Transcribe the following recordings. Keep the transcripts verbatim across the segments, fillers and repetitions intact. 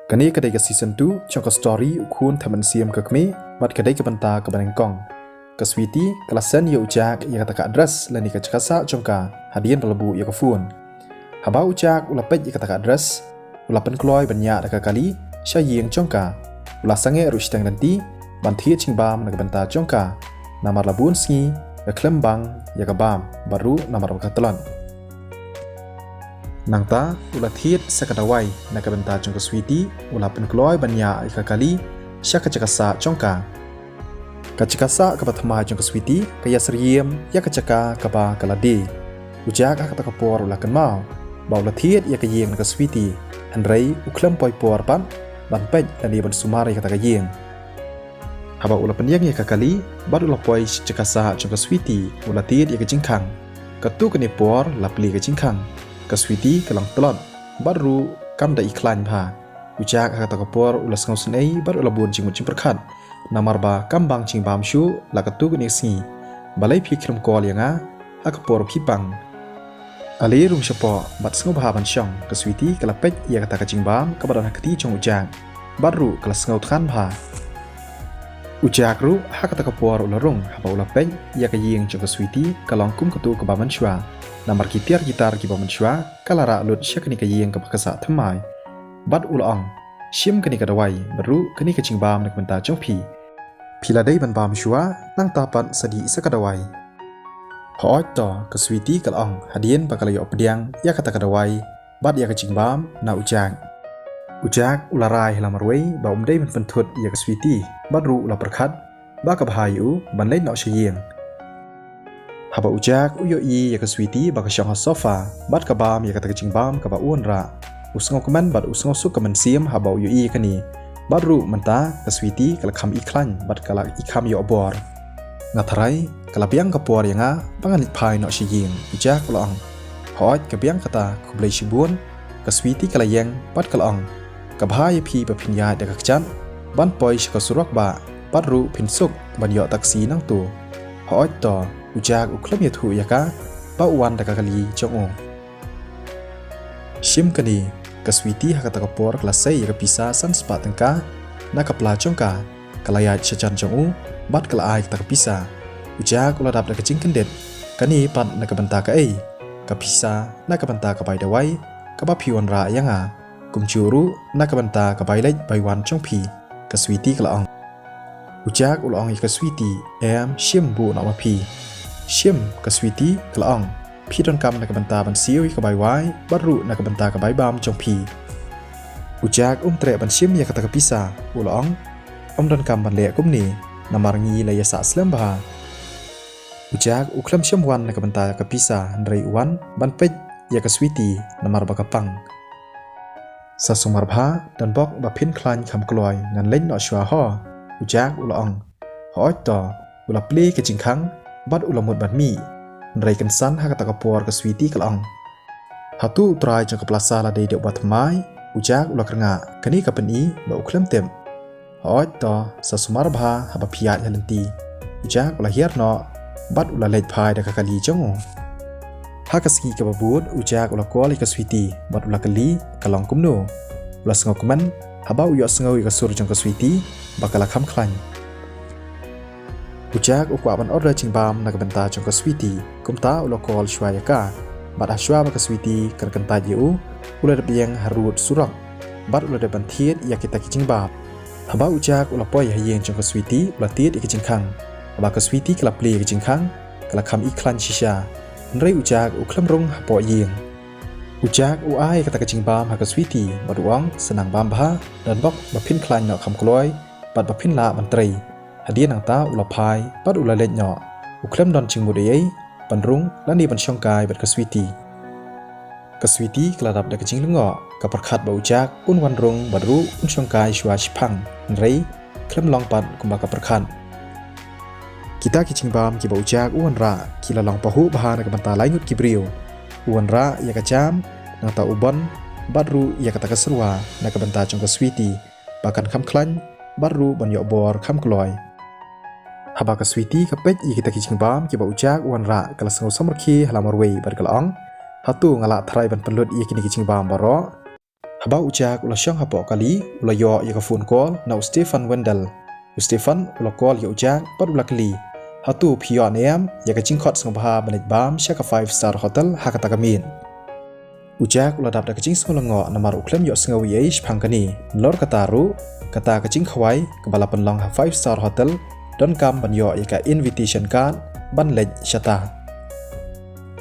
Kane ka dei ka season two jong ka story U Khun Thep Mynsiem ka Kmie, bad ka dei ka bynta kaba nyngkong. Ka Sweety ka la send ïa u Jack ïa kata ka address lane ka jaka sah jong ka hadien ba la buh ïa ka phone. Haba u Jack u la peit ïa kata ka address, u la pynkloi ban ïaid da ka kali sha ïing jong ka. U la sangeh ruh shiteng lynti ban thied jingbam na ka bynta jong ka, namar la bun sngi ka khlem bang ïa ka bam, bad ruh namar ba ka tlot. Nangta u la thied sa ka dawai na ka bynta jong ka Sweety, u la pynkloi ban ïaid ïa ka kali sha ka jaka sah jong ka. Ka jaka sah kaba thymmai jong ka Sweety ka ïasyriem ïa ka jaka kaba ka la die. U Jack ha kata ka por u la kynmaw ba u la thied ïa ka ïing na ka Sweety, hynrei u khlem poi por pat ban peit lane ban sumar ïa kata ka ïing. Haba u la pynïeng ïa ka kali bad u la poi sha jaka sah jong ka Sweety, u la thied ïa ka jingkhang. Katto katne por la plie ka jingkhang, ka Sweety ka long tlot bad ruh kam da i khlaiñ bha. U Jack ha kata ka por u la sngew synei bad u la bun jingmut jingpyrkhat, namar ba kam bang jingbam shuh la katto katne sngi. Balei phi khlem call ïa nga ha ka por phi pang? Ale rung shapoh bad sngewbha ban shong. Ka Sweety ka la peit ïa kata ka jingbam kaba don ha kti jong u Jack, bad ruh ka la sngew thngan bha. U Jack ruh ha kata ka por u la rung haba u la peit ïa ka ïing jong ka Sweety ka long kum katto kaba mynshuwa, namar ki tiar ki tar kiba mynshuwa ka la rah lut sha kane ka ïing kaba ka sah thymmai. Bad u la ong, shim kane ka dawai bad ruh kane ka jingbam na ka bynta jong phi. Phi la dei ban bam shuwa, nangta pat sa dih sa ka dawai. Hooid to, ka Sweety ka la ong hadien ba ka la ïoh pdiang ïa kata ka dawai bad ïa ka jingbam na u Jack. U Jack u la rai ha la marwei ba um dei ban pynthut ïa ka Sweety, bad ruh u la pyrkhat ba ka bha ïa u ban leit noh sha ïing. Haba u Jack u ïohi ïa ka Sweety ba ka shong ha sofa bad ka bam ïa kata ka jingbam kaba u wanrah, u sngewkmen bad u sngewsuk ka mynsiem haba u ïohi ïa kane. Bad ruh mynta ka Sweety ka la kham i khlaiñ bad ka la i kham ïoh bor. Nga tharai ka la biang ka por ïa nga ba ngan leit phai noh sha ïing, u Jack u la ong. Hooid, ka biang kata, khublei shibun. Ka Sweety ka la ïeng bad ka la ong, ka bha ïa phi ba phin ïaid da ka kjat ban poi sha ka surok bah, bad ruh phin suk ban ïoh taxi nangto. Hooid to, u Jack u khlem ïathuh ïa ka ba u wan da ka kali jong u. Shim kane, ka Sweety ha kata ka por ka la sei ïa ka pisa san spah tyngka na ka pla jong ka, ka la ïaid sha jan jong u bad ka la ai kata ka pisa. U Jack u la dap da ka jingkyndit, kane pat na ka bynta kaei? Ka pisa na ka bynta ka bai dawai kaba phi wanrah ïa nga, kumjuh ruh na ka bynta ka bai leit bai wan jong phi, ka Sweety ka la ong. U Jack u la ong ïa ka Sweety, em, shim buh noh ma phi. Shim, ka Sweety ka la ong, phi donkam na ka bynta ban siew ïa ka bai wai bad ruh na ka bynta ka bai bam jong phi. U Jack um treh ban shim ïa kata ka pisa, u la ong, ym donkam ban leh kumne, namar ngi la ïasah slem bha. U Jack u khlem shym wan na ka bynta ka pisa, hynrei u wan ban peit ïa ka Sweety namar ba ka pang. Sa sumar bha, donbok ba phin khlaiñ kham kloi, ngan leit noh shuwa ho, u Jack u la ong. Hooid to, u la plie ka jingkhang bad u la mut ban mih. Hynrei kynsan ha kata ka por ka Sweety ka la ong, hato u trai jong ka pla sa la dei da uba thymmai? U Jack u la kyrngah, kane ka pyni ba u khlem tip. Hooid to, sa sumar bha haba phi ïaid ha lynti. U Jack u la hiar noh bad u la leit phai da ka kali jong u. Ha ka sngi kaba bud u Jack u la call ïa ka Sweety bad u la kylli ka long kumno. U la sngewkmen haba u ïohsngew ïa ka sur jong ka Sweety ba ka la kham khlaiñ. U Jack u kwah ban order jingbam na ka bynta jong ka Sweety, kumta u la call shuwa ïa ka. Bad ha shuwa ba ka Sweety kan kyntait ïa u, u la dep ïeng harud surok bad u la dep ban thied ïa kita ki jingbam. Haba u Jack u la poi ha ïing jong ka Sweety, u la thied ïa ka jingkhang. Haba ka Sweety ka la plie ïa ka jingkhang, ka la kham i khlaiñ shisha. Hynrei u Jack u khlem rung hapoh ïing. U Jack u ai kata ka jingbam ha ka Sweety bad u ong, sa nang bam bha, donbok ba phin khlaiñ noh kham kloi bad ba phin lah ban trei. Hadien nangta u la phai bad u la leit noh. U khlem don jingmut ei ei ban rung lane ban shongkai bad ka Sweety. Ka Sweety ka la dap da ka jinglyngngoh, ka pyrkhat ba u Jack un wan rung bad ruh un shongkai shuwa shiphang, hynrei khlem long pat kumba ka pyrkhat. Kita ki jingbam kiba u Jack u wanrah ki la long pahuh bha na ka bynta lai ngut ki briew. U wanrah ïa ka jam, nangta u bon, bad ruh ïa kata ka syrwa na ka bynta jong ka Sweety ba kan kham khlaiñ bad ruh ban ïoh bor kham kloi. Haba ka Sweety ka peit ïa kita ki jingbam kiba u Jack u wanrah, ka la sngew samrkhie ha la marwei bad ka la ong, hato nga lah tharai ban pynlut ïa kine ki jingbam baroh? Ba u Jack u la shong hapoh kali, u la ïoh ïa ka phone call na u Stefan Wendell. U Stefan u la call ïa u Jack bad u la kylli, hato phi ïoh ne em ïa ka jingkhot sngewbha ban leit bam sha ka five star hotel ha kata ka miet. U Jack u la dap da ka jingsngew lyngngoh namar u khlem ïohsngew ei ei shaphang kane. Nalor kata ruh, kata ka jingkhawai kaba la pynlong ha five star hotel, donkam ban ïoh ïa ka invitation card ban leit shata.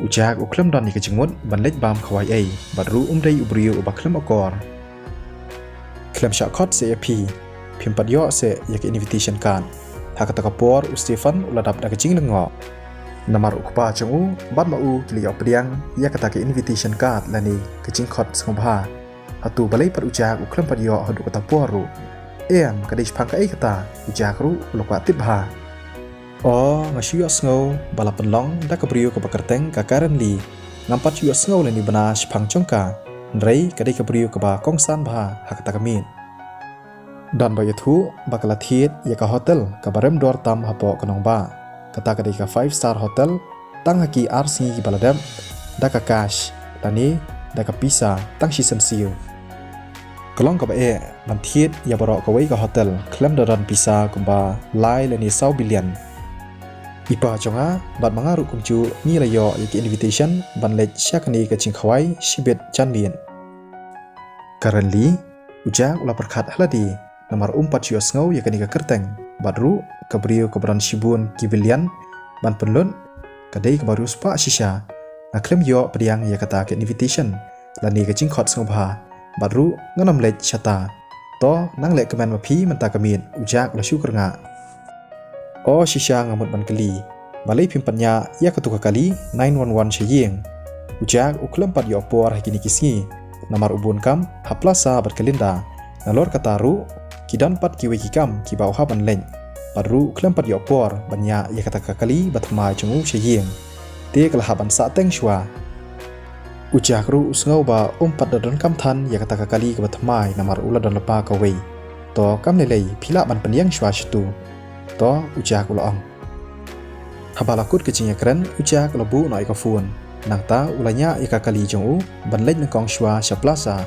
U Jack u khlem don ïa ka jingmut ban leit bam khawai ei, bad ruh um dei u briew uba khlem akor. Khlem shah khot seh ïa phi, phim pat ïoh seh ïa ka invitation card. Ha kata ka por u Stefan u la dap da ka jinglyngngoh. Namar u kpa jong u bad ma u ki la ïoh pdiang ïa kata ka invitation card lane ka jingkhot sngewbha. Hato balei pat u Jack u khlem pat ïoh haduh kata por ruh? Em, ka dei shaphang kaei kata? U Jack ruh u la kwah tip bha. O, nga shu ïohsngew ba la pynlong da ka briew kaba kyrteng ka Karen Lee. Ngam pat shu ïohsngew lane bna shaphang jong ka. Hynrei ka dei ka briew kaba kongsan bha ha kata ka miet. Don ba ïathuh ba ka la thied ïa ka hotel kaba rem dor tam hapoh ka nongbah. Kata ka dei ka five star hotel, tang ha ki ar sngi kiba la dep, da ka cash lane da ka pisa tang shisien siew. Ka long kaba eh ban thied ïa baroh kawei ka hotel khlem da don pisa kumba lai lane saw billion. I pa jong nga bad ma nga ruh kumjuh ngi la ïoh ïa ka invitation ban leit sha kane ka jingkhawai shibit janmiet. Karen Lee, u Jack u la pyrkhat ha lade, namar um pat shu ïohsngew ïa kane ka kyrteng, bad ruh ka briew kaba don shibun ki billion ban pynlut, ka dei kaba riewspah shisha. Nga khlem ïoh pdiang ïa kata ka invitation lane ka jingkhot sngewbha, bad ruh ngan ym leit shata. To, nang leh kmen ma phi mynta ka miet, u Jack u la shu kyrngah. O shisha, nga mut ban kylli, balei phim pat ñiah ïa katu ka kali nine one one sha ïing? U Jack u khlem pat ïoh por ha kine ki sngi, namar u bun kam ha plaza bad ka Linda. Nalor kata ruh, ki don pat kiwei ki kam kiba u hap ban leit, bad ruh u khlem pat ïoh por ban ñiah ïa kata ka kali bathymmai jong u sha ïing. Te ka la hap ban sah teng shuwa. U Jack ruh u sngew ba um pat da donkam than ïa kata ka kali kaba thymmai namar u la don lypa kawei. To, kam lei lei, phi lah ban pynïeng shuwa shatu. To, u Jack u la ong. Haba la kut ka jingïakren, u Jack u la buh noh ïa ka phone. Nangta u la ñiah ïa ka kali jong u ban leit nyngkong shuwa sha plaza.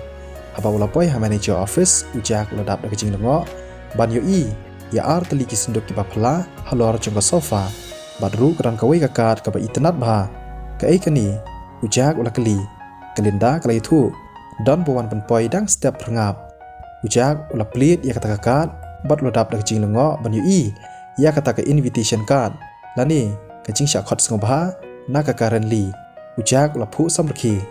Haba u la poi ha manager office, u Jack u la dap da ka jinglyngngoh ban ïohi ïa ar tylli ki synduk kiba phylla halor jong ka sofa. Bad ruh ka don kawei ka card kaba itynnad bha. Kaei kane? U Jack u la kylli. Ka Linda ka la ïathuh, don ba wan pynpoi dang step phyrngap. U Jack u la plied ïa kata ka card bad u la dap da ka jinglyngngoh ban ïohi ïa kata ka invitation card lane ka jingshah khot sngewbha na ka Karen Lee. U Jack u la phuh samrkhie.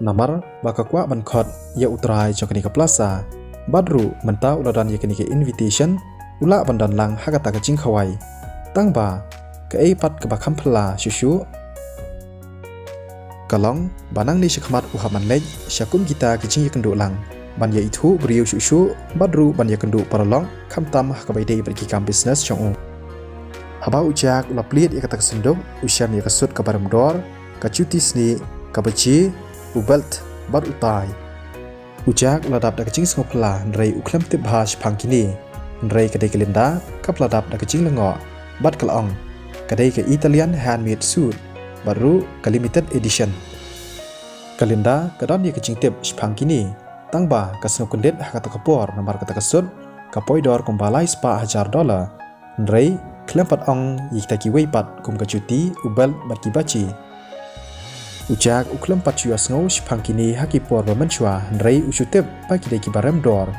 Namar ba ka kwah ban khot ïa u trai jong kane ka plaza, bad ruh mynta u la don ïa kane ka invitation, u lah ban don lang ha kata ka jingkhawai. Tang ba kaei pat kaba kham phylla shuh shuh? Ka long ba nangne shakhmat u hap ban leit sha kum kita ki jingïakynduh lang, ban ïaithuh briew shuh shuh bad ruh ban ïakynduh paralok, khamtam ha kaba ïadei bad ki kam business jong u. Haba u Jack u la plied ïa kata ka synduk, u shem ïa ka suit kaba rem dor, ka juti snieh, ka baje, u belt bad u tai. U Jack u la dap da ka jingsngewphylla hynrei u khlem tip bha shaphang kine. Hynrei ka dei ka Linda kaba la dap da ka jinglyngngoh bad ka la ong, ka dei ka Italian handmade suit bad ruh ka limited edition. Ka Linda ka don ïa ka jingtip shaphang kine, tang ba ka sngew kyndit ha kata ka por namar kata ka suit ka poi dor kumba lai spah hajar dollar. Hynrei khlem pat ong ïa kita kiwei pat kum ka juti, u belt bad ki baje. U Jack u khlem pat shu ïohsngew shaphang kine ha ki por ba mynshuwa, hynrei u shu tip ba ki dei kiba rem dor.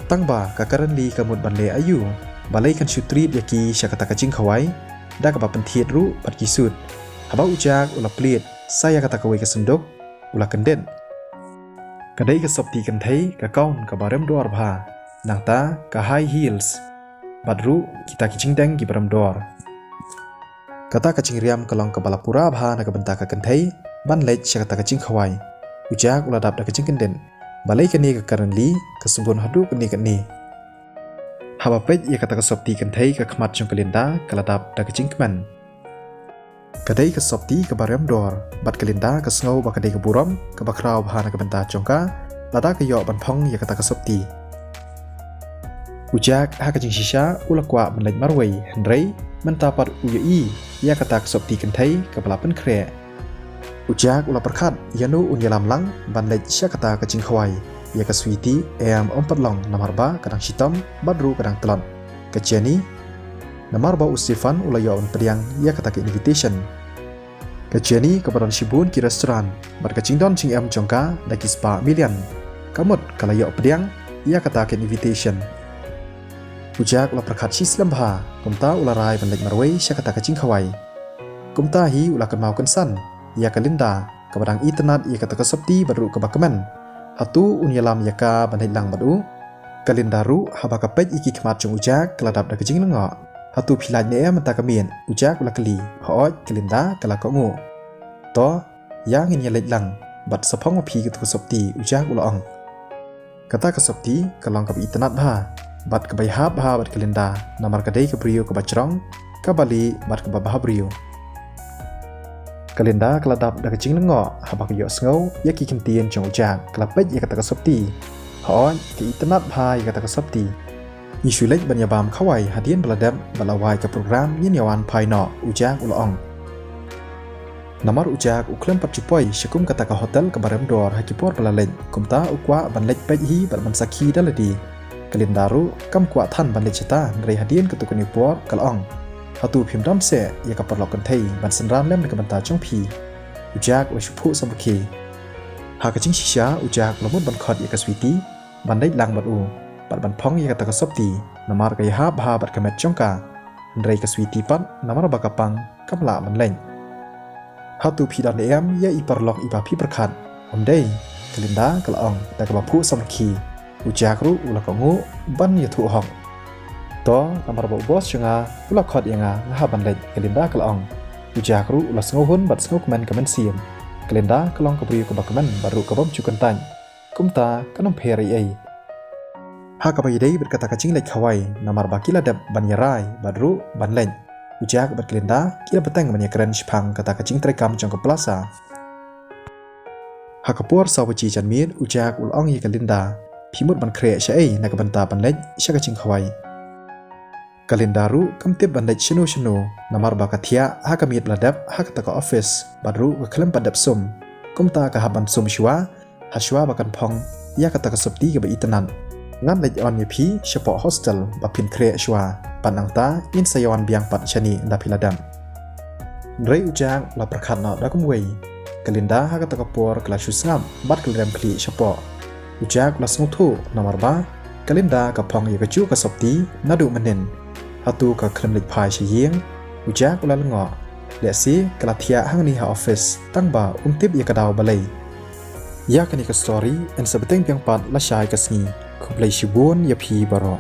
Tang ba ka Karen Lee ka mut ban leh aïu, balei kan shu treat ïa ki sha kata ka jingkhawai da kaba pynthied ruh bad ki suit. Haba u Jack u la plied sa ïa kata kawei ka synduk, u la kyndit. Ka dei ka sopti kynthei ka gown kaba rem dor bha, nangta ka high heels bad ruh kita ki jingdeng kiba rem dor. Kata ka jingriam ka long kaba la pura bha na ka bynta ka kynthei ban leit sha kata ka jingkhawai. U Jack u la dap da ka jingkyndit, balei kane ka Karen Lee ka sbun haduh kane kane? Haba peit ïa kata ka sopti kynthei, ka khmat jong ka Linda ka la dap da ka jingkmen. Ka dei ka sopti kaba rem dor, bad ka Linda ka sngew ba ka dei ka burom kaba khraw bha na ka bynta jong ka lada ka ïoh ban phong ïa kata ka sopti. U Jack ha ka jingshisha u la kwah ban leit marwei, hynrei mynta pat u ïohi ïa kata ka sopti kynthei kaba la pynkhreh. U Jack u la pyrkhat ïa no un ïalam lang ban leit sha kata ka jingkhawai. Ïa ka Sweety em ym pat long namar ba ka dang shitom bad ruh ka dang tlot. Ka Jenny, namar ba u Stefan u la ïoh ban pdiang ïa kata ka invitation. Ka Jenny kaba don shibun ki restaurant bad ka jingdon jingem jong ka da ki spah million, ka mut ka la ïoh pdiang ïa kata ka invitation. U Jack u la pyrkhat shi slem bha, kumta u la rai ban leit marwei sha kata ka jingkhawai. Kumta hi u la kynmaw kynsan ïa ka Linda, kaba dang itynnad ïa kata ka sopti bad ruh kaba kmen. Hato un ïalam ïa ka ban leit lang bad u? Ka Linda ruh haba ka peit ïa ki khmat jong u Jack ka la dap da ka jinglyngngoh. Hato phi lait ne em mynta ka miet? U Jack u la kylli. Hooid, ka Linda ka la kohnguh. To, ïa ngin ïa leit lang bad sa phong ma phi kata ka sopti, u Jack u la ong. Kata ka sopti ka long kaba itynnad bha bad kaba ïahap bha bad ka Linda, namar ka dei ka briew kaba jrong, kaba lieh bad kaba bha briew. Ka Linda ka la dap da ka jinglyngngoh haba ka ïohsngew ïa ki ktien jong u Jack, ka la peit ïa kata ka sopti. Hooid, ka itynnad bha ïa kata ka sopti. Ngi shu leit ban ïabam khawai hadien ba la dep bad la wai ka program ngin ïawan phai noh, u Jack u la ong. Namar u Jack u khlem pat ju poi sha kum kata ka hotel kaba rem dor ha ki por ba la leit, kumta u kwah ban leit peit hi bad ban sakhi da lade. Ka Linda ruh kam kwah than ban leit shata, hynrei hadien katto katne por ka la ong. Hato phim dam seh ïa ka paralok kynthei ban synran lem na ka bynta jong phi? U Jack u la shu phuh samrkhie. Ha ka jingshisha u Jack u la mut ban khot ïa ka Sweety ban leit lang bad u bad ban phong ïa kata ka sopti, namar ka ïahap bha bad ka met jong ka. Hynrei ka Sweety pat namar ba ka pang kam lah ban leit. Hato phi don ne em ïa i paralok iba phi pyrkhat? Ym dei, ka Linda ka la ong da kaba phuh samrkhie. U Jack ruh u la kohnguh ban ïathuh hok. To, namar ba u boss jong nga u la khot ïa nga, nga hap ban leit, ka Linda ka la ong. U Jack ruh u la sngewhun bad sngewkmen ka mynsiem. Ka Linda ka long ka briew kaba kmen bad ruh kaba ym ju kyntait. Kumta kan ym pher ei ei. Ha kaba ïadei bad kata ka jingleit khawai, namar ba ki la dep ban ïarai bad ruh ban leit, u Jack bad ka Linda ki la bteng ban ïakren shaphang kata ka jingtreikam jong ka plaza. Ha ka por saw baje janmiet u Jack u la ong ïa ka Linda, phi mut ban khreh shaei na ka bynta ban leit sha ka jingkhawai? Ka Linda ruh kam tip ban leit shano shano, namar ba ka thiah ha ka miet ba la dep ha kata ka office bad ruh ka khlem pat dep sum. Kumta ka hap ban sum shuwa ha shuwa ba kan phong ïa kata ka sopti kaba itynnad. Ngan leit on ïa phi shapoh hostel ba phin khreh shuwa, bad nangta ngin sa ïawan biang pat shane lada phi la dep. Hynrei u Jack u la pyrkhat noh da kumwei. Ka Linda ha kata ka por ka la shu sngap bad ka la dem khlieh shapoh. U Jack u la sngewthuh namar ba ka Linda ka phong ïa kajuh ka sopti naduh mynnin. Hato ka khlem leit phai sha ïing? U Jack u la lyngngoh. Lehse ka la thiah hangne ha office tang ba um tip ïa ka daw balei. Ïa kane ka story yn sa bteng biang pat lashai ka sngi. Khublei shibun ïa phi baroh.